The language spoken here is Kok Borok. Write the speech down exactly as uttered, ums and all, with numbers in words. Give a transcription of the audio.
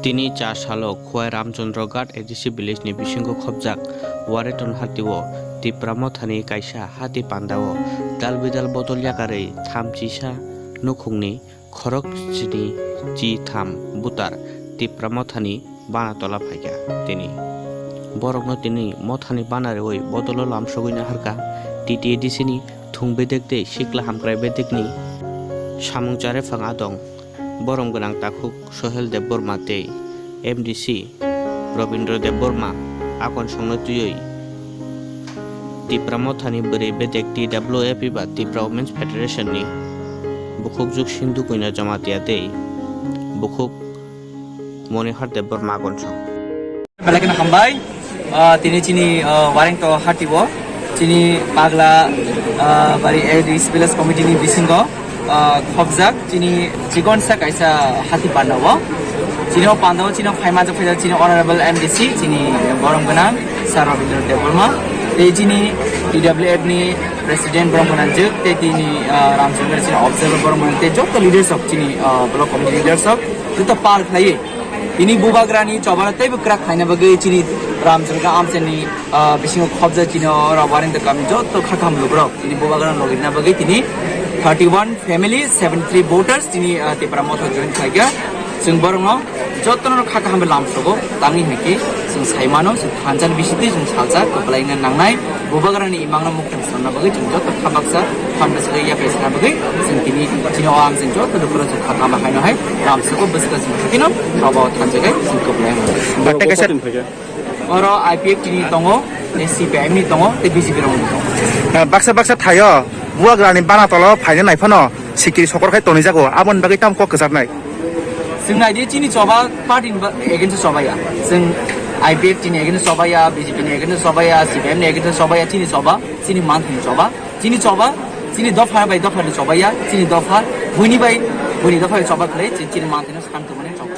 Tini char salo Khowai Ramchandra Ghat A D C village ni bisingo khobjak Wareton hati o Tipra Mothani kaisa hati panda o dal bidal bodol yakarwi tham chisa nukhungni khorok chini chi tham butar Tipra Mothani bana tola phaikha tini. Borokno tini Mothani bana rwui bodolo lamsogwi naharkha T T A D C ni thung bedek tei sikla hamkrai bedekni samung chare phang adong. Borom gwnang takhuk Sohel Debbarma tei M D C Robindra Debbarma akonsongno twiwi Tipra Mothani bwrwi bedek T W F eba Tipra Women's Federation ni bukhukjuk Sindhu Koina Jamatia tei bukhuk Monihar Debbarma akonsong. Belai kheno hambai. Ah, tini chini, ah, Warengto hati o, chini Pagla, ah, Bari A D C Village Committee ni bisingo, ah, khobjak chini chikonsa kaisa hati panda o. Chini o panda o chini o phaima jok phaijak chini Honorable M D C, chini borom gwnang Sir Rabindra Debbarma. Tei chini T W F ni President borom gwnang jwk, tei tini, ah, Ramchandra chini observer borom gwnang, tei joto leaders rok chini, ah, block committee leaders rok joto par khlaiwi. Tini bubagrani chobano teibo kwrak khlaina bagwi chini Ramchandra amchaini, ah, bisingo khobjak chini o Rawaring the kami joto kha kaham lukurok tini bubagrano logirina bagwi tini thirty one family, seventy three voters tini, ah, Tipra Motha join khlaikha. Chwng borokno jotono kha kaham lamsogo tangwi hai khe chwng sai mano, chwng thansa ni bisingtwi chwng salsa kwplaina nangnai. Bubagrani imangno muktang sonna bagwi chwng joto kha baksa phan bwswk yaphai sana bagwi chwng tini chini o ang chwng joto dukura chwng kha kama haino hai lamsogo bwswk chwng hakino robo thanjagai chwng kwplai. Borok Bakta kaisa bwswk chwng phaikha. Oro I P F T ni tongo, tei C P I M ni tongo, tei B J P rokni tongo. Ah, baksa baksa thaio bubagrani bana tolo phaina nai phano sikiri sokor khai tonijago, aboni bagwi tamo kok kwcharnai. Chwng naidi chini choba party ni ba-, against choba ya. Chwng I P F T ni against choba ya, B J P ni against choba ya, C P I M ni against choba ya, chini choba, chini manthani choba, chini choba, chini dopha bai dopha ni choba ya, chini dopha, buini bai, buini dopha bai choba khlai, chi-, chini manthani santu mane choba.